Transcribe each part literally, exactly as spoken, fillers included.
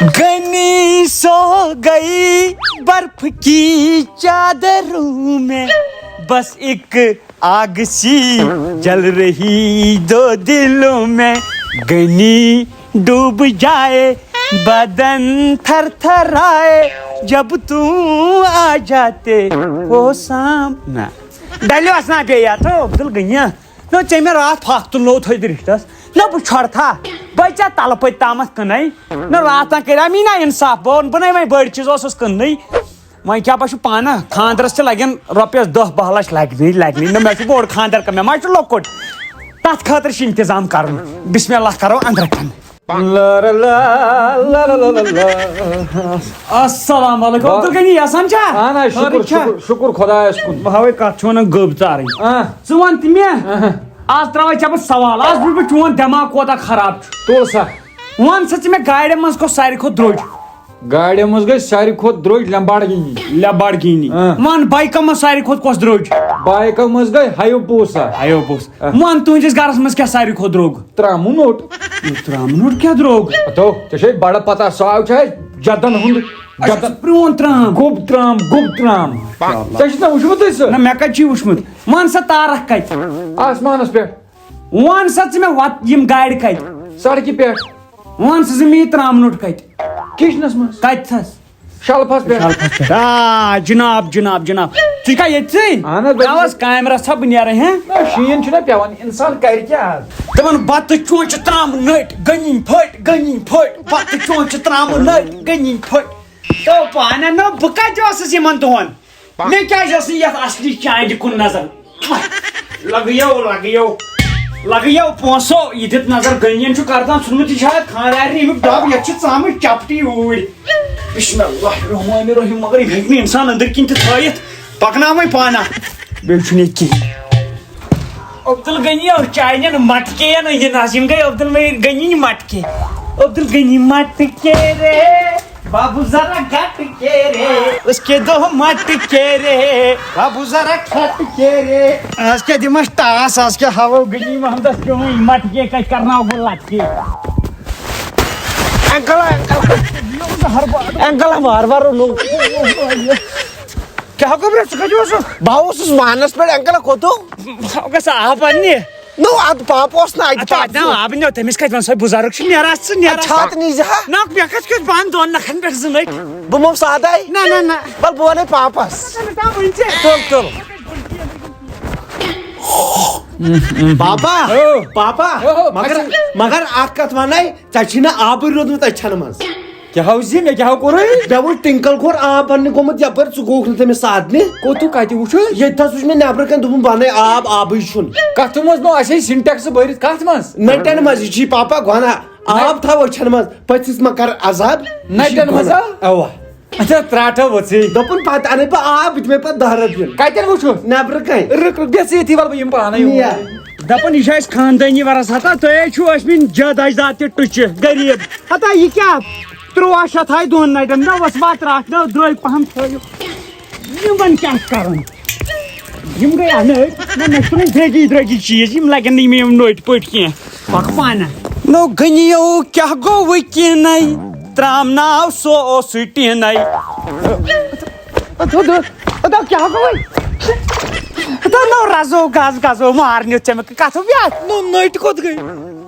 گنی سو گئی برف کی چادروں میں، بس ایک آگ سی جل رہی دو دلوں میں۔ گنی ڈوب جائے بدن تھر تھرائے، جب تم آ جاتے وہ سام نہ۔ ڈلیو اسنا بیٚیہِ یتھ عبدالغنی۔ نہ ژےٚ مےٚ راتھ پھکھ تُلنوو تھٔج رِشتَس۔ نہ بہٕ چھۄڑٕ تھا۔ بہٕ ژےٚ تَلہٕ پٔتۍ تامَتھ کٕنَے۔ نہ راتھ تام کٔرۍ مےٚ نا اِنصاف۔ بہٕ وَنہٕ بہٕ نے وۄنۍ بٔڑۍ چیٖز اوسُس کٕننٕے۔ وۄنۍ کیٛاہ پَتہٕ چھُ پانہٕ خانٛدرَس چھِ لَگن رۄپیَس دَہ باہ لَچھ لَگنٕے لَگنٕے۔ نہ مےٚ چھُ بوٚڑ خانٛدر کَرُن، مےٚ ما چھُ لۄکُٹ۔ تَتھ خٲطرٕ چھُ اِنتظام کَرُن۔ بِسمِ اللہ کَرو أنٛدرٕ کَنہِ۔ لا لا لا لا لا لا لا۔ السلام علیکم۔ وا- عبدالغنی، یَسان چھا؟ اہن حظ، شُکُر، خٲرٕے چھا؟ شُکُر، شُکُر خۄدایَس کُن۔ بہٕ ہاوَے کَتھ چھِ وَنان گٔب ژارٕنۍ۔ آ۔ ژٕ وَن تہٕ مےٚ، آہا۔ آز ترٛاوَے ژےٚ بہٕ سوال، آز وٕچھ بہٕ چون دٮ۪ماغ کوٗتاہ خراب چھُ۔ تُل سا۔ وَن سا ژٕ مےٚ، گاڑٮ۪ن منٛز کۄس ساروی کھۄتہٕ درٛوٚج؟ گاڑٮ۪ن منٛز گٔے ساروی کھۄتہٕ درٛوٚج لیمبارگینی۔ لیمبارگینی۔ آ۔ وَن بایکَن منٛز ساروی کھۄتہٕ کۄس درٛوٚج؟ بایکَن منٛز گٔے ہیوپوسا۔ ہیوپوسا۔ آ۔ وَن تُہٕنٛدِس گَرَس منٛز کیٛاہ ساروی کھۄتہٕ درٛوٚگ؟ ترٛامہٕ نوٚٹ۔ ترٛامہٕ نوٚٹ کیٛاہ درٛوٚگ؟ ہتو، ژےٚ چھے بڑٕ پتہ، سُہ آو چھُ اَسہِ جدن ہُنٛد، اچھا، جدن۔ سُہ پرٛون ترٛام۔ گوٚب ترٛام، گوٚب ترٛام۔ ژےٚ چھُ نا وُچھمُتٕے سُہ؟ نہ، مےٚ کتہِ چھُے وُچھمُت؟ وَن سا تارَکھ کَتہِ؟ آسمانس پٮ۪ٹھ۔ وَن سا ژٕ مےٚ وَت یِم گاڑِ کَتہِ؟ سڑکہِ پٮ۪ٹھ۔ وَن سا ژٕ مےٚ یہِ ترٛامہٕ نوٚٹ کَتہِ؟ کچنس منٛز۔ کَتہِ تھَس؟ شلفس پٮ۪ٹھ۔ شلفس پٮ۪ٹھ۔ آ، جناب، جناب، جناب۔ ژٕ چھُکھا ییٚتھٕے؟ اہن حظ، بہٕ چھُس۔ کیٛاہ اوس کامہِ رژھا بہٕ نیرٕ، ہیں؟ نہ، شیٖن چھُنہ پٮ۪وان، اِنسان کرِ کیٛاہ آز؟ دَپان، بَتہٕ چونچہِ ترٛامہٕ نٔٹۍ، گٔنِنۍ پھٔٹۍ، گٔنِنۍ پھٔٹۍ۔ بَتہٕ چونچہِ ترٛامہٕ نٔٹۍ، گٔنِنۍ پھٔٹۍ۔ تو پانہ نہ، بہٕ کَتہِ اوسُس یِمن دۄہن؟ مےٚ کیٛازِ ٲس نہٕ یَتھ اصلی چانٛدِ کُن نظر؟ لگیو، لگیو، لگیو پونٛسو، یہِ دِتھ نظر، گٔنِنۍ چھُ کَرتان ژھُنمُت، یہِ چھا خانٛدارنہِ اَمیُک ڈَب، یَتھ چھِ ژامٕتۍ چپٹی اوٗرۍ۔ بسم اللہ الرحمن الرحیم، مگر یہِ ہیٚکہِ نہٕ اِنسان أنٛدٕرۍ کِنۍ تہِ تھٲیِتھ، پَکناو وۄنۍ پانہ، بیٚیہِ چھُنہٕ ییٚتہِ کِہیٖنۍ۔ عبدالغنی، چانٮ۪ن مٹکے ین أنٛدۍ نس، یِم گٔے عبدالغنی مٹکے۔ عبدالغنی مٹکے رے، بابو ذرا گٹ کے رے، اس کے دو مٹکے رے، بابو ذرا کھٹ کے رے۔ آز کیٛاہ دِمس ٹاس، آز کیٛاہ ہاوو غنی محمدس پیوٚمُت مٹکے کتہِ کرناو بہٕ لٹکے۔ انکل، انکل، انکل، وار وار روٚنُو۔ کیٛاہ گوٚو برٛا، ژٕ کتہِ اوسُکھ؟ بہٕ اوسُس وانس پٮ۪ٹھ، انکل، کوٚت؟ بہٕ گژھٕ آب اننہِ۔ نو، ادٕ پاپہٕ اوس نہٕ اتہِ، اتہِ، اتہِ پاپہٕ نہ چھُ۔ آب نیو تٔمِس کتہِ وَن سا، بُزرگ چھُ نیران، ژٕ نیران۔ اتہِ چھاتہٕ نِیہِ زِ ہا؟ نہ، مےٚ کتہِ چھُ بنٛد دۄن نکھن پٮ۪ٹھ زٕ نٔٹۍ۔ بہٕ مو سادے۔ نہ، نہ، نہ۔ ول، بہٕ ونے پاپس۔ نہ، نہ، نہ، وٕنہِ ژےٚ۔ تُل، تُل۔ پاپا، او۔ پاپا، او، مگر، کھسا۔ مگر اکھ کتھ ونے، ژےٚ چھی نہٕ آبٕے روٗدمُت أچھن منٛز۔ کیٛاہ ہو زِ مےٚ کیٛاہ ہو کوٚرُے؟ مےٚ وُچھ ٹِنکل کھور آب اننہِ گوٚمُت یپٲرۍ، ژٕ گوٚوُکھ نہٕ تٔمِس ساتنہِ۔ کوٚت تہٕ کتہِ وُچھُ؟ ییٚتہِ تھس وُچھ مےٚ نٮ۪برٕ کنہِ، دوٚپُن بنے آب، آبٕے چھُنہٕ۔ کتھ منٛز نوٚو؟ اسہِ ہے سِنٹیکس بٔرِتھ، کتھ منٛز؟ نٹٮ۪ن منٛز، یہِ چھی پاپا گۄناہ۔ آب تھاو أچھن منٛز، پٔژھِس ما کر عذاب۔ نٹٮ۪ن منٛز ہا؟ اوا۔ اچھا، ترٛاٹھا ؤژھٕے۔ دوٚپُن پتہٕ انَے بہٕ آب، بہٕ دِمے پتہٕ دَہ رۄپیہِ۔ کتٮ۪ن وُچھُ؟ نٮ۪برٕ کنہِ۔ رُک، رُک، بیٚہہ ژٕ ییٚتھی، ولہٕ بہٕ یِمہٕ پانے نیر۔ اوٗرۍ۔ دپان، یہِ چھِ اَسہِ خاندٲنی وراثت، ہا، تُہۍ ہے چھِو ٲسمٕتۍ جد اجداد تہِ ٹُچہِ، غریٖب۔ ہتا، یہِ کیٛاہ؟ تُرٛواہ شیٚتھ ہاے دۄن نٹٮ۪ن، نہ ؤژھ وَتھ رَٹھ، نہ درٛوٚگۍ پہم تھٲیِو۔ یِمن کیٛاہ چھُ کرُن؟ یِم گٔے اَنہٕ أتھۍ۔ نہ، مےٚ چھُنہٕ درٛگی درٛگی چیٖز، یِم لگن نہٕ یِم، یِم نٔٹۍ پٔٹۍ کینٛہہ۔ پکھ پانہٕ۔ نو غنیو کیٛاہ گوٚو وٕنۍ کینَے؟ ترٛامہٕ ناو سُہ اوسُے ٹیٖنَے۔ ادٕ، ادٕ، ادٕ کیٛاہ گوٚو وۄنۍ؟ ادٕ نو رزو گز گزو مارنہِ ژےٚ مےٚ کتھٕ بیٛاکھ۔ نو نٔٹۍ کوٚت گٔے؟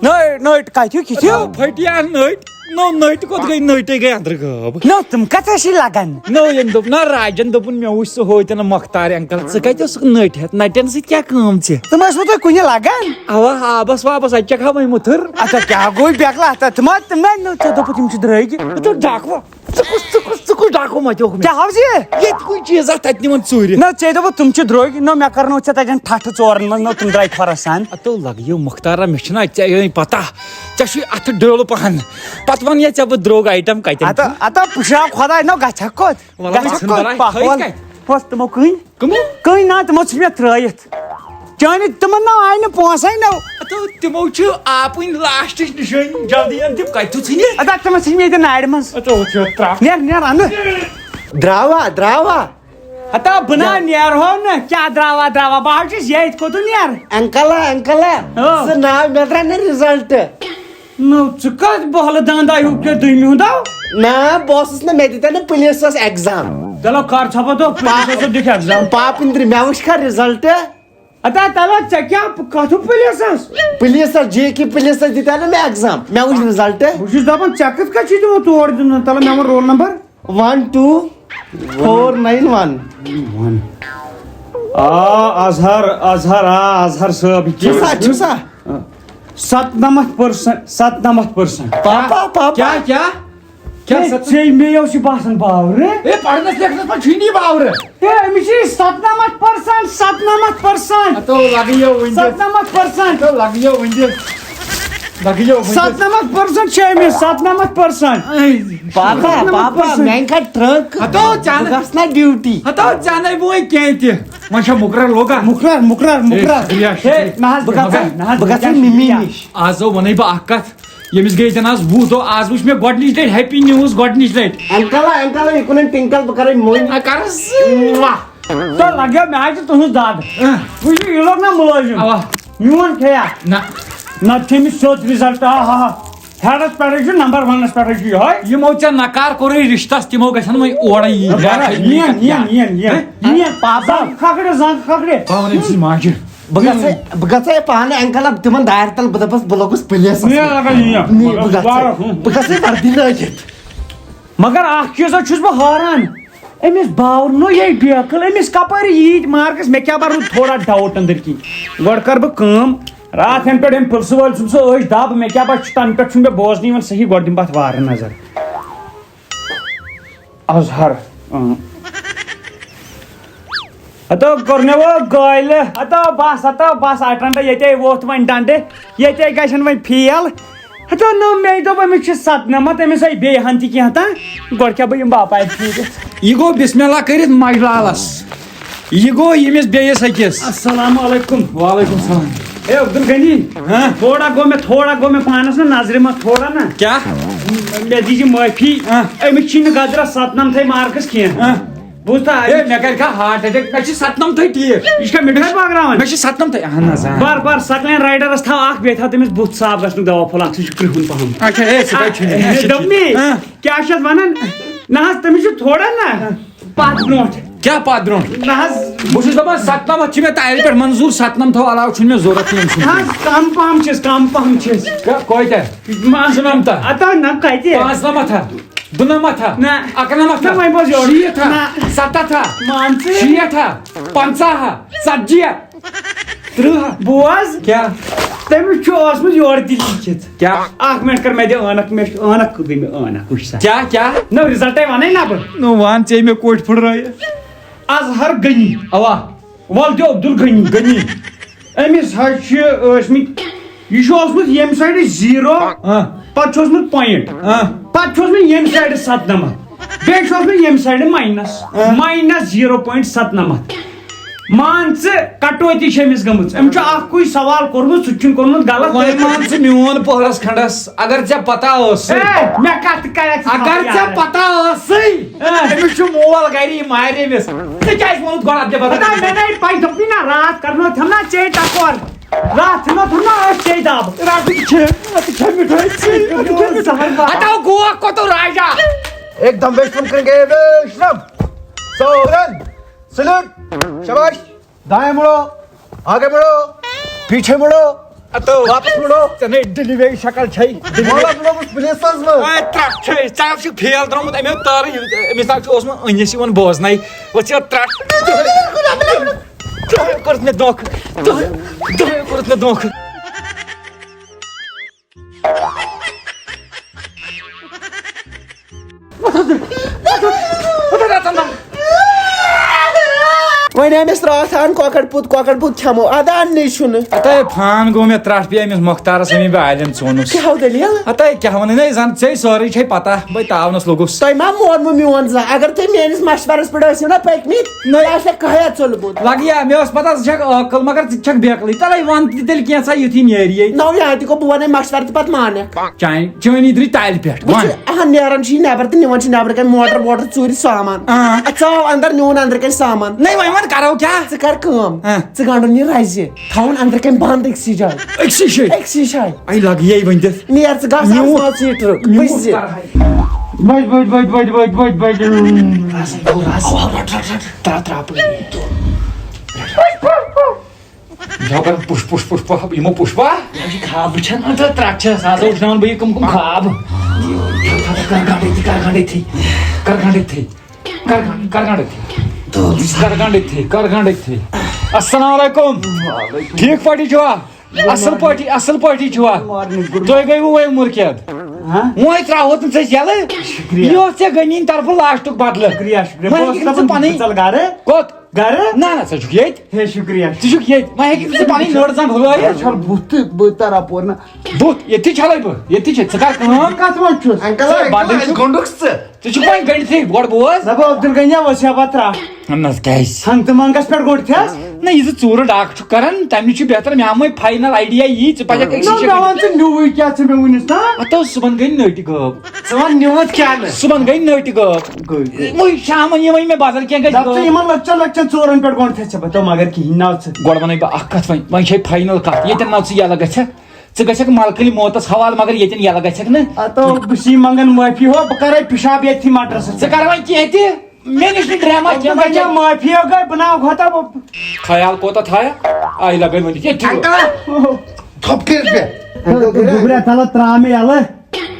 نٔٹۍ، نٔٹۍ کتہِ ہیوٚک یہِ چھِ؟ ادٕ پھٹیا نٔٹۍ۔ نو نٔٹۍ کوٚت گٔے؟ نٔٹۍ گٔے أنٛدرٕ غٲب۔ نو تِم کتہِ ٲسی لگان؟ نو ییٚمۍ دوٚپ نا راجن، دوٚپُن مےٚ وُچھ سُہ ہوتن مۄختار انکل، ژٕ کتہِ اوسُکھ نٔٹۍ ہٮ۪تھ؟ نٹٮ۪ن سۭتۍ کیٛاہ کٲم ژےٚ؟ تِم ٲسۍ وۄنۍ تۄہہِ کُنہِ لگان؟ اوا آبس وابس، اتہِ چھکھ ہا وۄنۍ مُتھٕر۔ اچھا کیٛاہ گوٚو بیکلا؟ تِمن، تِمن نو ژےٚ دوٚپُتھ یِم چھِ درٛٲگۍ۔ ژٕ ڈاکو۔ ژٕ کُس، ژٕ کُس، ژٕ کُس ڈاکو متیوکھ مےٚ؟ کیٛاہ حظ یہِ؟ ییٚتہِ کُنہِ چیٖزا تَتہِ نِوان ژوٗرِ۔ نہ، ژےٚ دوٚپُتھ تِم چھِ درٛوگۍ، نہ، مےٚ کرنو ژےٚ تَتٮ۪ن ٹھٹھٕ ژورَن منٛز، نہ، تِم درٛاے کھۄرَس سان۔ اَتو لَگیو مُختارا، مےٚ چھُنہ ژےٚ یہِ پَتہ، ژےٚ چھُے اَتھٕ ڈٲلہٕ پَہَن۔ پَتہٕ وَن یا ژےٚ بہٕ درٛوگ آیٹَم کَتٮ۪ن اَتہ، چھُ؟ اَتہ پُشراو خۄداے، نہ، گژھکھ کوٚت؟ وَلہٕ گژھکھ وَلہٕ کوٚت؟ ژھٕن بَلاے، پَکھ تھٲیِتھ وَل۔ کَتہِ؟ ہۄس تِمو کٕنۍ؟ کٕمو؟ کٕنۍ نا، تِمو ژھٕنۍ مےٚ ترٛٲیِتھ۔ چٲنۍ تِمن نا آیہِ نہٕ پونٛسَے نہ۔ تہٕ تِمو چھِ آپٕنۍ لاسٹٕچ نِشٲنی جلدی یَن تِم کَتہِ تھوٚو ژھٕنِتھ؟ اَدا تِمن ژھٕنۍ مےٚ ییٚتہِ نارِ منٛز۔ اَتھ اوس یہِ ترٛٹھ۔ نیر، نیر اَنہٕ۔ درٛاوا، درٛاوا۔ ہتا بہٕ نا نیرہو نہٕ۔ کیٛاہ درٛاوا، درٛاوا؟ بہٕ حظ چھُس ییٚتھۍ، کوٚت نیر؟ انکلا، انکلا۔ ہو۔ ژٕ ناو مےٚ درٛاو نہٕ رِزلٹ۔ نو، ژٕ کتھ بۄہلہٕ دندا ہیوٗ کیٛاہ دوٚیمہِ ہُنٛد آو؟ نہ، بہٕ اوسُس نہٕ، مےٚ دِتۍ نہٕ پُلیٖسَس ایگزام۔ چلو کر ژھۄپہٕ دۄہ پُلیٖسَس دِکھ ایگزام۔ پاپہٕ اندرِ، مےٚ وٕچھ کھا رِزلٹ۔ اَدا تَلہٕ ژےٚ کیٛاہ، کَتھ پُلیٖسَس؟ پُلیٖسَس، جے کے پُلیٖسَس دِتۍ نہٕ مےٚ ایگزام، مےٚ وٕچھ رِزلٹ۔ بہٕ چھُس دَپان ژےٚ کِتھ کٔنۍ چھُے تِمو تور دیُن؟ تَلہٕ مےٚ وَن رول نمبر۔ وَن ٹوٗ فور ناین وَن۔ آ، اظہر، اظہر، آ، اظہر صٲب، یہِ چھُ سا، چھُ سا؟ ستنمتھ پٔرسنٹ، ستنمتھ پٔرسنٹ۔ پاپا، پاپا۔ کیٛاہ، کیٛاہ؟ کیٛاہ ہے، ست-، ژےٚ مےٚ اوس یہِ باسان باورٕ۔ ہے، پرنس لیکھنس منٛز چھُے نہٕ یہِ باورٕ۔ ہے، أمِس چھِ ستنمتھ پٔرسنٹ، ستنمتھ پٔرسنٹ۔ ہتو لگیو وٕنہِ۔ ستنمتھ پٔرسنٹ۔ ہتو لگیو وٕنہِ۔ لگیو وٕنہِ۔ ستنمتھ پٔرسنٹ چھِ أمِس، ستنمتھ پٔرسنٹ۔ اے، پاپا، ستنمتھ پاپا، پٔرسنٹ۔ میٛانہِ کھۄتہٕ ٹرٛنٛک۔ ہتو ژےٚ بہٕ نہٕ، گژھٕ نا ڈیوٹی۔ ہتو ژےٚ نَے بوے کینٛہہ تہِ۔ وۄنۍ چھا مُقرر لوگا؟ مُقرر، مُقرر، ہے، مُقرر۔ شُکریہ، ہے، شُکریہ۔ نہ حظ، بہٕ گژھٕ، مگر نہ حظ، بہٕ گژھٕ مِمی نِش۔ آز ٲو وَنَے بہٕ اَکھ کَتھ، ییٚمِس گٔے زَن آز وُہ دۄہ، آز وٕچھ مےٚ گۄڈٕنِچ لَٹہِ ہیپی نیوٕز، گۄڈٕنِچ لَٹہِ۔ انکل، انکل، یہِ کُنن ٹِنکل، بہٕ کَرَے مٔنۍ۔ آ، کَرَس۔ مُہ۔ تہٕ لَگیو مےٚ حظ چھِ تُہٕنٛز دَگ۔ اۭں۔ وٕچھ یہِ لوٚگ نہ مُلٲزِم۔ اَوا۔ میون کھیٚیا؟ نہ۔ نَتہٕ چھِ أمِس سیوٚد رِزلٹ، آ ہا ہا۔ ہیڈَس پٮ۪ٹھٕے چھُ، نمبر ونَس پٮ۪ٹھٕے چھُ یِہوٚے۔ یِمو ژےٚ نکار کوٚرُے رِشتَس، تِمو گژھن وۄنۍ اورَے یِنۍ۔ بَرا، یِن، یِن، یِن، یِن، ہہ؟ یِن۔ پاپا۔ زنٛگ کھکھرِ، زنٛگ کھکھرِ۔ بہٕ وَنہٕ أمۍ سٕے ماجہِ۔ بہٕ گژھے، بہٕ گژھے پانہٕ انکلن تِمن دارِ تل، بہٕ دپس بہٕ لوٚگُس پُلیٖسس منٛز۔ مےٚ لگان یہِ۔ نی، بہٕ گژھٕ، بارس، ہُم۔ بہٕ گژھٕ وردی لٲگِتھ۔ مگر اکھ چیٖزا چھُس بہٕ حٲران، أمِس باورٕ نو یہِ بیکل، أمِس کپٲرۍ ییٖتۍ مارکس؟ مےٚ کیٛاہ بہ روٗد تھوڑا ڈاوُٹ أنٛدٕرۍ کِنۍ۔ گۄڈٕ کر بہٕ کٲم، راتھ ہن پٮ۪ٹھ أمۍ پُلسہٕ وٲلۍ صُبحس ٲسۍ دب، مےٚ کیٛاہ بہ چھُ تنہٕ پٮ۪ٹھ چھُنہٕ مےٚ بوزنٕے یِوان صحیح، گۄڈٕ دِمہٕ بہٕ اتھ وارٕ نظر۔ اظہر۔ اۭں۔ ہتو کوٚر مےٚ وۄنۍ گٲلۍ۔ ہتو بس، ہتو بس، اَٹَنڈ ییٚتے ووٚتھ وۄنۍ ڈنڈٕ، ییٚتے گژھن وۄنۍ فیل۔ ہتو نو مےٚ دوٚپ أمِس چھِ ستنمتھ، أمِس آیہِ بیٚیہِ ہن تہِ کینٛہہ تام۔ گۄڈٕ کیٛاہ بہٕ یِمہٕ باپارِ پھیٖرِتھ۔ یہِ گوٚو بسم اللہ کٔرِتھ مجلالس۔ یہِ گوٚو ییٚمِس بیٚیِس أکِس۔ السلام علیکم۔ وعلیکم السلام۔ ہے عبدالغنی، ہاں؟ تھوڑا گوٚو مےٚ، تھوڑا گوٚو مےٚ پانس نہ نظرِ منٛز تھوڑا نہ۔ کیٛاہ؟ مےٚ دیٖزِ معٲفی۔ ہاں۔ أمِس چھِی نہٕ گدرس ستنمتھے مارکس کینٛہہ۔ ہاں۔ بوٗزتھا؟ ہے، مےٚ کَرِ کانٛہہ ہارٹ اٹیک، مےٚ چھِ ستنمتھے ٹھیٖک۔ یہِ چھا مِٹھٲے بٲگراوان؟ مےٚ چھِ ستنمتھے، اہن حظ، آ۔ بر بر سکلین رایڈرس تھاو اکھ، بیٚیہِ تھاو تٔمِس بُتھ صاف گژھنُک دوا پھوٚل اکھ، سُہ چھُ کرٛہُن پہم۔ اچھا، ہے، سُہ کَتہِ چھُ؟ آ، ہے، دوٚپمَے، ہاں۔ کیٛاہ چھِ اَتھ وَنان؟ نہ حظ، تٔمِس چھُ تھوڑا نہ پَتھ برونٛٹھ۔ کیٛاہ پَتھ برونٛٹھ؟ نہ حظ۔ بہٕ چھُس دَپان، ستنمتھ چھِ مےٚ تَلہِ پٮ۪ٹھ منظوٗر، ستنمتھو علاوٕ چھُنہٕ مےٚ ضوٚرَتھ کینٛہہ أمۍ سُنٛد۔ نہ حظ، کَم پَہَم چھِس، کَم پَہَم چھِس۔ کیٛاہ، کۭتیٛاہ؟ مان ژٕ۔ ژُنَمتھا؟ اَتھ ہا نہ کَتہِ؟ پانٛژنَمتھا؟ دُنَمتھ ہا؟ نہ۔ اَکنَمتھ ہا؟ نہ، وۄنۍ بوز یورٕ۔ شیٖتھ ہا؟ نہ۔ سَتَتھ ہا؟ مان ژٕ۔ شیٹھ ہا؟ پنٛژاہ ہا؟ ژتجی ہا؟ تٕرٛہ ہا؟ بوز۔ کیٛاہ؟ تٔمِس چھُ اوسمُت یورٕ تہِ لیٖکھِتھ۔ کیٛاہ؟ اَکھ مِنٹ کر مےٚ دِ عٲنَکھ، مےٚ چھُ عٲنَکھ کوٚت گٔے مےٚ عٲنَکھ، وٕچھ سا۔ کیٛاہ، کیٛاہ؟ نہ، رِزلٹَے وَنَے نہ بہٕ۔ نہ، وَن ژےٚ مےٚ کوٚٹھۍ پھٕٹرٲیِتھ۔ اظہر غنی۔ اوا۔ وَل دِ عبدالغنی۔ غنی۔ أمِس حظ چھِ ٲسمٕتۍ، یہِ چھُ اوسمُت ییٚمہِ سایڈٕ زیٖرو، ہاں۔ پَتہٕ چھُ اوسمُت پویِنٹ۔ ہاں۔ پَتہٕ چھُ اوسمُت ییٚمہِ سایڈٕ ستنَمَتھ۔ بیٚیہِ چھُ اوسمُت ییٚمہِ سایڈٕ ماینَس۔ ہاں۔ ماینَس زیٖرو پویِنٹ ستنَمَتھ۔ مان ژٕ، کٹوتی چھِ أمِس گٔمٕژ۔ أمۍ چھُ اَکُے سوال کوٚرمُت، سُہ تہِ چھُنہٕ کوٚرمُت غلط۔ وۄنۍ مان ژٕ میون پٔہرَس کھنٛڈَس، اگر ژےٚ پَتہ ٲسٕے۔ اے، مےٚ کَتھ تہِ کَرٮ۪کھ ژٕ اگر خبر ژےٚ یارٕ۔ پَتہ ٲسٕے، اے۔ أمِس چھُ مول گَرِ، یہِ مارِ أمِس۔ ژےٚ کیٛازِ ووٚنُتھ گۄڈٕ اَتھ دِ بدل؟ پتہ مےٚ نَے پَے، دوٚپُے نہ، راتھ کَرنو تھَم نہ ژے ٹکور۔ راتھ تھَم نہ، تھَم نہ أسۍ ژے دَب۔ راتھ تہِ کھے، راتھ تہِ کھے مِٹھٲے ژے، راتھ تہِ کھے مِٹھٲے۔ زہر بَب۔ ہَتاو گوکھ کوٚتُو راجا۔ ایک دم ویشنم کریں گے، ویشنم۔ سورن، سلیوٹ، شاباش۔ دائیں مڑو، آگے بڑھو، پیچھے مڑو، اتو۔ واپس مڑو۔ ژےٚ نے ڈیلیوری شکل چھے۔ واپس مڑو، بس پلیس منٛز۔ اے، ترٛٹھ چھے، ژےٚ چھُکھ فیل درٛامُت اَمیو تارٕے، أمِس ناو چھُ اوسمُت أنِس یِوان بوزنَے۔ وۄنۍ چھِ ترٛٹھ۔ دۄہے کوٚرُتھ مےٚ دھوکہٕ، دۄہے، دۄہے کوٚرُتھ مےٚ دھوکہٕ۔ وۄنۍ أمِس راتھ اَن کۄکَر پوٗت، کۄکَر پوٗت کھٮ۪مو، اَدٕ اَننٕے چھُنہٕ۔ ہتا فان گوٚو مےٚ ترٛٹھ، بیٚیہِ أمِس مۄختارَس أمی بہٕ عالم ژھونُس۔ کیٛاہ ہو دٔلیٖل؟ ہتا کیٛاہ وَنہٕ نے، زَن ژےٚ سٲرٕے چھے پَتہ، بہٕ تاونَس لوٚگُس۔ تۄہہِ ما مونوٕ میون زانٛہہ؟ اگر تُہۍ میٲنِس مشورس پٮ۪ٹھ ٲسِو نا پٔکمٕتۍ، نَے۔ تۄہہِ آسہِ ہا کہیا ژوٚلمُت۔ لگیا، مےٚ ٲس پَتہ ژٕ چھَکھ عٲقل، مگر ژٕ تہِ چھَکھ بیقلٕے۔ تَلَے وَن تہِ تیٚلہِ کینٛژھا یُتھُے نیرِ یے۔ نو یہاں تہِ گوٚو، بہٕ وَنَے مشورٕ تہٕ پَتہٕ مانَکھ۔ چانہِ، چٲنی درٛاے تَلہِ پٮ۪ٹھ۔ وَن۔ وٕچھ، اَہَن نیران چھِ یہِ نٮ۪بر تہٕ نِوان چھِ نٮ۪برٕ کَنۍ موٹر ووٹر ژوٗرِ سامان۔ آ۔ اَدٕ ژاو اَندر، نیوٗن اَندرٕ کَنۍ سامان۔ نَے، وۄنۍ وَن کَرو کیٛاہ؟ ژٕ کَر کٲم، آ۔ ژٕ گنٛڈُن یہِ رَزِ، تھاوُن اَندرٕ کَنۍ بنٛد أکسٕے جایہِ۔ أکسٕے جایہِ؟ أکسٕے جایہِ۔ اَے لَگ یے وۄنۍ دِتھ۔ نیر ژٕ گژھ، آز نیوٗن۔ ما ژٕ یہِ ٹرٛک، نیوٗن بٕزِ۔ کَرہاے۔ بج بج بج بج بج بج بج رس، رس۔ ترٛا، ترٛا، پلیٹ۔ جاو کر پُش، پُش، پُش، پُش، یِمو پُشپا۔ یہِ چھِ خواب وٕچھان۔ اَدٕ ترٛٹھ چھَس، آز وٕچھناوَن بہٕ یہِ کَم کَم خواب۔ کر گنٛڈ أتھی، کر گنٛڈ أتھی، کر گنٛڈ، کر گنٛڈ أتھی۔ کر گنٛڈ أتھی، کر گنٛڈ أتھی۔ السلام علیکم۔ ٹھیٖک پٲٹھی چھِوا؟ اَصٕل پٲٹھی، اَصٕل پٲٹھی چھِوا؟ تُہۍ گٔیوٕ وۄنۍ مُرکیت۔ ہاں؟ وۄنۍ ترٛاوہوتھ نہٕ ژےٚ یَلہٕ۔ شُکریہ۔ یہِ اوس ژےٚ غنی طرفہٕ لاسٹُک بدلہٕ۔ شُکریہ، شُکریہ۔ وۄنۍ بہٕ اوسُس ہیٚکِکھ ژٕ دَپان پَنٕنۍ، بہٕ ژَلہٕ گَرٕ۔ کوٚت؟ گرٕ؟ نہ، نہ، ژٕ چھُکھ ییٚتہِ۔ ہے، شُکریہ۔ ژٕ چھُکھ ییٚتہِ۔ وۄنۍ ہیٚکِکھ ژٕ پَنٕنۍ نٔر زَن ہُلٲیِتھ۔ چھَل بُتھ تہٕ بہٕ تَرٕ اَپور نہ۔ بُتھ؟ ییٚتہِ چھَلَے بہٕ۔ ییٚتہِ چھِ۔ ژٕ کَر کٲم۔ بہٕ کَتھ منٛز چھُس؟ انکل، ژٕ انکل، بَدل اَسہِ چھُکھ۔ گوٚنٛڈُکھ ژٕ۔ ژٕ چھُکھ وۄنۍ گٔنڈتھٕے۔ گۄڈٕ بوز۔ دَپان عبدالغنیا وَسیا پَتہٕ ترٛٹھ۔ نہ حظ، کیٛازِ؟ ہَنٛگتہٕ منٛگَس پٮ۪ٹھ گوٚنڈتھس۔ نہ، یہِ زٕ ژوٗرٕ ڈاکھ چھُکھ کَران، تَمہِ نِش چھُ بہتر مےٚ ہامَے فاینل آیڈیا یی، ژٕ پَزٮ۪کھ أکسٕے نہ، شخصَس۔ مےٚ وَن ژٕ نیُوُے کیٛاہ ژٕ مےٚ وٕنِس تام؟ ہَتہٕ حظ، صُبحَن گٔے نٔٹۍ غٲب۔ ژٕ وَن نِوُتھ کیٛاہ نہٕ؟ صُبحَن گٔے نٔٹۍ غٲب۔ گٔے، گٔے۔ وۄنۍ شامَن یِمَے مےٚ بدل کینٛہہ گژھِ دَپ ژٕ غٲب۔ یِمَن لۄکچَن لۄکچَن ژورَن پٮ۪ٹھ گۄڈٕ تھَس ژےٚ بہٕ تھاو مگر کِہیٖنۍ نہ ژٕ۔ گۄڈٕ وَنَے بہٕ اَکھ کَتھ وۄنۍ، وۄنۍ چھے فاینل کَتھ، ییٚتٮ۪ن نہ ژٕ یَلہٕ گژھکھ، ژٕ گژھکھ مَلکٕلۍ موتَس حوالہٕ مگر ییٚتٮ۪ن یَلہٕ گژھکھ نہٕ۔ ہَتو بہٕ چھُس منٛگان معٲفی ہو، بہٕ کَرَے پِشاب ییٚتھی مَٹرَس سۭتۍ۔ ژٕ کَر وۄنۍ کینٛہہ تہِ، مےٚ نِش نہٕ ڈرٛاما کینٛہہ، وۄنۍ کیٛاہ معٲفی ہو گٔے، بہٕ ناو کھۄتا بہٕ۔ خیال کوتاہ تھایَکھ؟ آے لَگَے ؤنِتھ ییٚتھی۔ انکل، تھوٚپ کٔرِتھ مےٚ۔ انکل، کٔرِتھ۔ گوٚبرا، تَلہٕ ترٛاو مےٚ یَلہٕ۔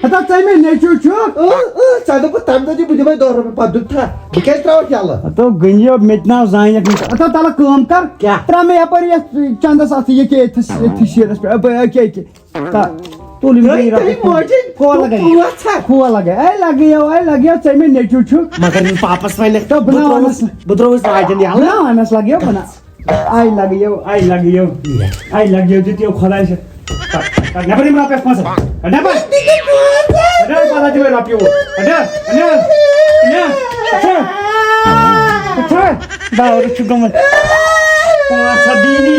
ہتا ژےٚ مےٚ نیٚچوٗ چھُ؟ اۭں، اۭں، ژےٚ دوٚپُتھ تَمہِ دۄہ تہِ بہٕ دِمَے دَہ رۄپیہِ، پَتہٕ دیُت تھا؟ بہٕ کیٛازِ ترٛاوَکھ یَلہٕ؟ ہتو غنیو مےٚ تہِ ناو زانٮ۪کھ نہٕ۔ ہتا تَلہٕ کٲم کَر۔ کیٛاہ؟ ترٛاو مےٚ یَپٲرۍ یَتھ چَندَس اَتھ ییٚکیٛاہ أتھِس، أتھِس شیٖرَس پٮ۪ٹھ، أ، بہٕ، أکیٛاہ، أکیٛاہ۔ تا-، تُل یِم تُہۍ، گٔے تُہۍ رۄپیہِ۔ موجی، کھولا گٔے۔ پوٗ-، پوٗژھ ہا۔ کھولا گٔے۔ اے لَگیو، اے لَگیو، ژےٚ مےٚ نیٚچوٗ چھُ۔ مگر ییٚلہِ پاپَس وَنٮ۪کھ، تو بہٕ بہٕ نہ ترٛووُس، وَنَس نہٕ۔ بہٕ ترٛووُس راجَن یَلہٕ۔ نہ وَنَس لَگیو، بہٕ نہ۔ آے لَگیو، آے لَگیو، آے لَگیو، دیُت یو خۄدایَس۔ کَڑ، کَڑ، کَڑ، نٮ۪بَر یِم رۄپیَس پانٛژھ ہَتھ۔ کَڑ نٮ۪بَر۔ کَڑ، پَتہٕ دِمَے رۄپیہِ وۄنۍ۔ کَڑ، کَڑ، کَڑ، کَڑ۔ داورٕ چھُ گوٚمُت۔ پانٛژھ ہَتھ بیٖنی۔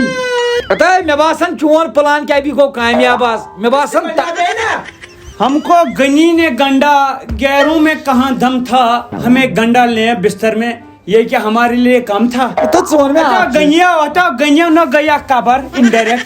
ہتا، مےٚ باسان چون پلان کیٛاہ بیٚیہِ گوٚو کامیاب آز۔ مےٚ باسان تا-، ہم کو غنی نے گنڈا، غیروں میں کہاں دم تھا، ہمیں گنڈا لے بستر میں، یہ کیا ہمارے لیے کم تھا؟ ہتا، ژٕ وَن مےٚ ہتا اکھ چیٖز۔ غنیو، ہتا غنیو نہ گیا قبر، indirect۔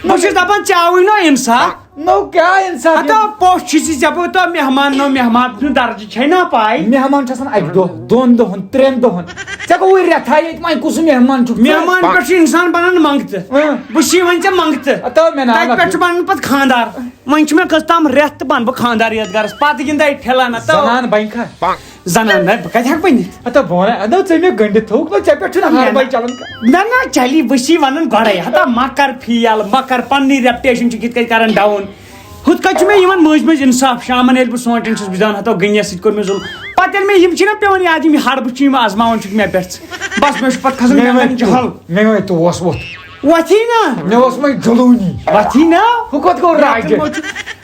بہٕ چھُس دَپان، ژےٚ آوُے نہ اِنصاف۔ نو کیٛاہ اِنصاف؟ ہتا پوٚژھ چھُ ژےٚ، ژےٚ بہٕ تو مہمان، نو مہمان سُنٛد درجہٕ چھے نا پاے؟ مہمان چھُ آسان اَکہِ دۄہ، دۄن دۄہَن، ترٛٮ۪ن دۄہَن۔ ژےٚ گوٚوُے رٮ۪تھا ییٚتہِ، وۄنۍ کُس مہمان چھُکھ ژٕ؟ مہمان پٮ۪ٹھ چھُ اِنسان بَنان منٛگتہٕ۔ اۭں۔ بہٕ چھُس وۄنۍ ژےٚ منٛگتہٕ۔ ہتا مےٚ ناو تَتہِ پٮ۪ٹھ چھُ بَنان پَتہٕ خانٛدار۔ وۄنۍ چھُ مےٚ کٔژ تام رٮ۪تھ تہٕ بَنہٕ بہٕ خانٛدار یَتھ گَرَس۔ پَتہٕ گِنٛدَے ٹھِلَن ہَتو۔ زَنان بَنہِ کھا؟ زَنان نہ، بہٕ کَتہِ ہٮ۪کہٕ بٔنِتھ؟ ہتا بہٕ وَنَے، اَدٕ ژےٚ مےٚ گٔنٛڈِتھ تھوٚوُکھ نہ، ژےٚ پٮ۪ٹھ چھُنہٕ نہ، ہار نہ۔ بَے چَلان کانٛہہ۔ نہ، نہ، چَلی، بہٕ چھی وَنان گۄڈَے، ہتا مہ کَر فیل، مہ کَر، پَننی reputation چھِ کِتھ کٔنۍ کَران down۔ ہُتھ کٔنۍ چھُ مےٚ یِوان مٔنٛزۍ مٔنٛزۍ اِنصاف، شامَن ییٚلہِ بہٕ سونٛچان چھُس، بہٕ زانہٕ ہَتو غنیَس سۭتۍ کوٚر مےٚ ظُلم۔ پَتہٕ ییٚلہِ مےٚ یِم چھِنہ پٮ۪وان یاد، یِم یہِ ہَڑبہٕ چھِ یِم آزماوان چھُکھ مےٚ پٮ۪ٹھ، بَس مےٚ چھُ پَتہٕ کھَسان مےٚ مےٚ وَنہِ، جَہل۔ مےٚ وَنہِ توس ووٚتھ۔ وۄتھی نہ۔ مےٚ اوس وۄنۍ جلوٗنی۔ وۄتھی نہ۔ ہُہ کوٚت گوٚو راجہِ؟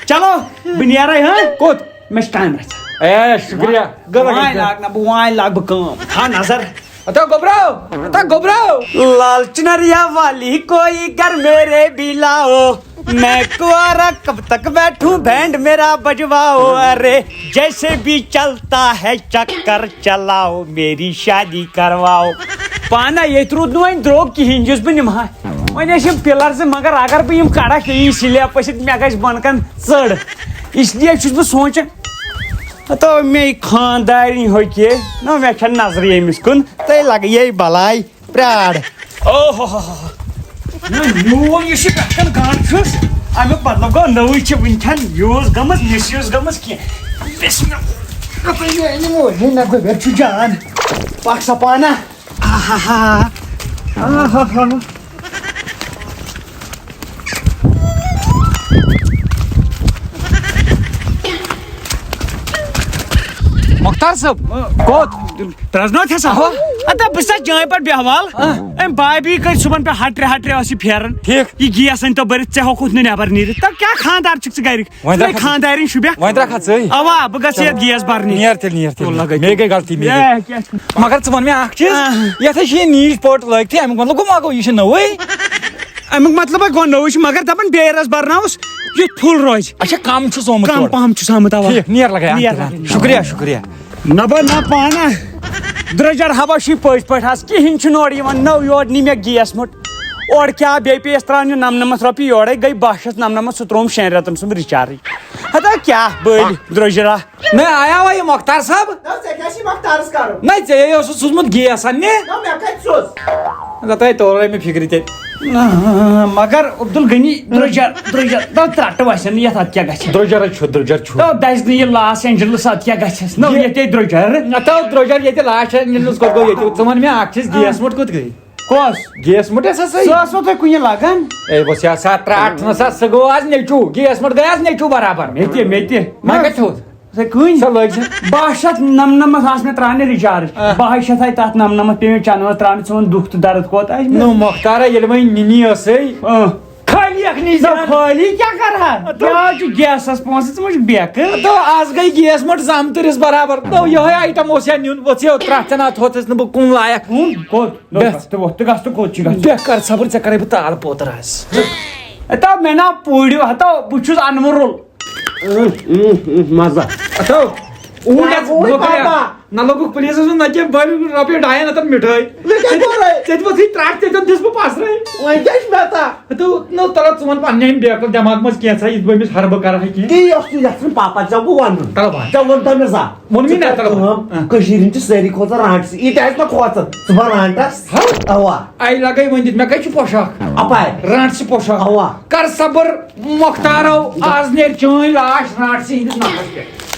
چلو، بہٕ نیرَے، ہاں؟ کوٚت؟ مےٚ چھِ کامہِ رَژھا۔ اے، شُکریہ۔ غلط واے گژھِ۔ لاگ نہ بہٕ، واے لاگ بہٕ کٲم۔ تھاو نظر۔ ہتا گوٚبراو، ہتا گوٚبراو۔ لال چنریا والی کوئی گھر میرے بھی لاؤ، میں کنوارا کب تک بیٹھوں بینڈ میرا بجواؤ، ارے جیسے بھی چلتا ہے چکر چلاؤ، میری شادی کرواؤ۔ پانہ ییٚتہِ روٗد نہٕ وۄنۍ درٛوگ کِہیٖنۍ، یُس بہٕ نِمہٕ ہا۔ وۄنۍ ٲسۍ یِم پِلر زٕ، مگر اگر بہٕ یِم کڑکھ یہِ سلیب پٔسِتھ، مےٚ گژھِ بۄنہٕ کَنہِ ژٔر۔ اس لیے چھُس بہٕ سونٛچان، ہتو مے خاندارین ہو کے، نہ مے چھن نظر ییٚمِس کُن، تہٕ لگہِ یے بلاے پرٛار۔ اوہ ہو ہو ہو۔ نہ میون یُس یہِ پٮ۪ٹھ کَن گنٛڈ چھُس، اَمیُک مطلب گوٚو نٔوٕے چھِ وٕنکٮ۪ن use گٔمٕژ، misuse گٔمٕژ کینٛہہ۔ بسم اللہ۔ ہے نہ گوٚو، مےٚ چھُ جان۔ پکھ سا پانہ۔ آہا۔ آہا۔ مختار صٲب، کوٚت؟ پرٛزنٲوتھ ہسا۔ اہا۔ اَدٕ بہٕ چھُس جایہِ پٮ۪ٹھ بیٚہوان۔ آ۔ أمۍ بابی کٔرۍ صُبحن پٮ۪ٹھ ہٹرِ ہٹرِ ٲس یہِ پھیران۔ ٹھیٖک۔ یہِ گیس أنۍ تو بٔرِتھ، ژےٚ ہیوٚکُتھ نہٕ نٮ۪بر نیٖرِتھ۔ تہٕ کیٛاہ خانٛدار چھُکھ ژٕ گرِکۍ؟ وۄنۍ ژٕ درٛاو کھا ژٕ؟ خانٛدارِنۍ شوٗبیا۔ وۄنۍ درٛاو کھا ژٕے؟ اوا، بہٕ گژھٕ چلو۔ یتھ گیس برنہِ۔ نیر تیٚلہِ، نیر تیٚلہِ، تُل نیر۔ لگٲے مے تیٚلہِ۔ گٔے غلطی، مے اے، گٔے۔ کیٛاہ چھُ؟ مگر ژٕ وَن مےٚ اَکھ چیٖز، آ۔ یَتھ ہے چھِ یہِ نیٖج پوٹ لٲگتھٕے، اَمیُک مطلب گوٚو ما گوٚو یہِ چھِ نٔوٕے؟ اَمیُک مطلب ہے گوٚو نٔوٕے چھِ، مگر دَپان بیٚیہِ رَس برناوُس، یُتھ full روزِ۔ اچھا، کَم چھُس آمُت کَم تورٕ۔ پَہَم چھُس آمُت، اوا۔ ٹھیٖک، نیر لگٲے اَتھ نیر تہِ۔ لگٲے۔ شُکریہ، شُکریہ۔ نہ بہ نہ پانہ۔ درٛوجر ہوا چھُے پٔزۍ پٲٹھۍ آز، کِہیٖنۍ چھُنہٕ اورٕ یِوان، نٔو یورٕ نی مےٚ گیس مٔٹ۔ اورٕ کیٛاہ بیٚیہِ پیٚیَس ترٛاونہِ نَمنَمَتھ رۄپیہِ، یورَے گٔے باہ شیٚتھ نَمنَمَتھ، سُہ ترٛووُم شٮ۪ن رٮ۪تَن سُنٛد recharge۔ ہتا کیٛاہ بٔلۍ درٛوٚجرا؟ نہ آیا وۄنۍ یہِ مۄختار صٲب؟ نہ، ژےٚ کیٛاہ چھُے مۄختارس کرُن؟ نہ، ژےٚ اوسُتھ سوٗزمُت گیس اننہِ۔ نہ، مےٚ کتہِ سوٗز؟ نہ، تۄہہِ توٚرے مےٚ فِکرِ تیٚلہِ۔ آ، مگر عبدالغنی درٛوٚجر، درٛوٚجر، تو ترٛٹھ وسن یتھ، اتھ کیٛاہ گژھِ؟ درٛوٚجر چھُ، درٛوٚجر چھُ۔ تو دزِ نہٕ یہِ لاس اینجلس، اتھ کیٛاہ گژھٮ۪س؟ نہ، یہِ ییٚتے درٛوٚجر۔ نہ، تو درٛوٚجر ییٚتہِ لاس اینجلس کوٚت گوٚو ییٚتہِ؟ ژٕ وَن مےٚ اکھ چیٖز، گیس مُٹ کوٚت گٔے؟ کۄس؟ گیس مُٹ ٲسا سۄے؟ سۄ ٲسوٕ تۄہہِ کُنہِ لگان؟ اے، بہٕ چھُس یژھان ترٛٹھ نہ سا، سُہ گوٚو آز نیٚچوٗ۔ گیس مُٹ گٔے آز نیٚچوٗ برابر۔ مےٚ تہِ، مےٚ تہِ۔ وۄنۍ کَتہِ تھوٚد؟ سۄ کٕنۍ؟ سۄ لٲج سا۔ باہ شیٚتھ نَمنَمَتھ آسہٕ مےٚ ترٛاونہِ recharge۔ آ۔ باہے شیٚتھ آے تَتھ نَمنَمَتھ پیٚیہِ مےٚ چَنٛدَس ترٛاونہِ، ژٕ وَن دُکھ تہٕ درد کوٗتاہ آسہِ مےٚ۔ نو مۄختارا، ییٚلہِ وۄنۍ نِنی ٲسٕے، اۭں۔ خٲلی اکھ نی نہ، زینان۔ خٲلی کیٛاہ کَرٕ ہا؟ دوٚپ، یہِ حظ چھُ گیسَس پونٛسہٕ، ژٕ وٕچھ بیکہٕ۔ دوٚپ، آز گٔے گیس مٔٹ زَمتٕرِس برابر۔ دوٚپ، یِہوٚے item اوس یا نیُن، وۄژھ یہِ ترٛٹھ ژھٮ۪نا تھوٚتُس نہٕ بہٕ کُن لایق۔ کُن؟ کوٚت؟ نہ، بیٚہہ۔ گژھ تہٕ وۄتھ تہٕ گژھ تہٕ کوٚت چھِ گژھُن؟ بیٚہہ کر صبر، ژےٚ کَرَے بہٕ تال پوتر آز۔ ہتا مےٚ نا پوٗرِو، ہتا بہٕ چھُس اَنوَرُل۔ اۭں، اۭں، اۭں، مَزٕ۔ ہتا، اوٗرۍ نہ، گژھ، اوٗرۍ نوکریا۔ پاپا۔ نہ لوٚگُکھ پُلیٖسَس منٛز، نہ کینٛہہ، بٔرۍ رۄپیہِ ڈاین ہَتَن مِٹھٲے۔ مےٚ کیٛاہ کوٚرُے؟ ژےٚ تہِ وۄتھٕے ترٛٹھ، ژےٚ تہِ دیُت بہٕ پَسرَے۔ وۄنۍ کیٛاہ چھُ مےٚ تا؟ ہتا، نہ، تَلہٕ ژٕ وَن پنٛنہِ اَمہِ بیکَل دٮ۪ماغ منٛز کینٛژھا، یِتھ بہٕ أمِس ہربہٕ کَرٕ ہا کینٛہہ۔ تی اوس نہٕ یَژھان پاپا، ژےٚ گوٚو وَنُن۔ تَلہٕ وَن۔ ژےٚ ووٚن تَمہِ ساتہٕ۔ ووٚن مےٚ نا، ژٕ کر تَلہٕ وَن۔ کٲم، اۭں۔ کٔشیٖرِ ہِنٛدۍ چھِ سٲری کھوژان رانٛٹسٕے، یہِ تہِ آسہِ نہ کھوژان، ژٕ بَن رانٛٹَس۔ ہا؟ اَوا۔ آے لگے ؤنِتھ، مےٚ کتہِ چھُ پوشاک؟ اپارِ۔ رانٛٹسٕے پوشاک۔ اوا۔ کر صبر، مۄختارو، آز نیرِ چٲنۍ لاش رانٛٹسٕے ہٕنٛدِس ناوس پٮ۪ٹھ۔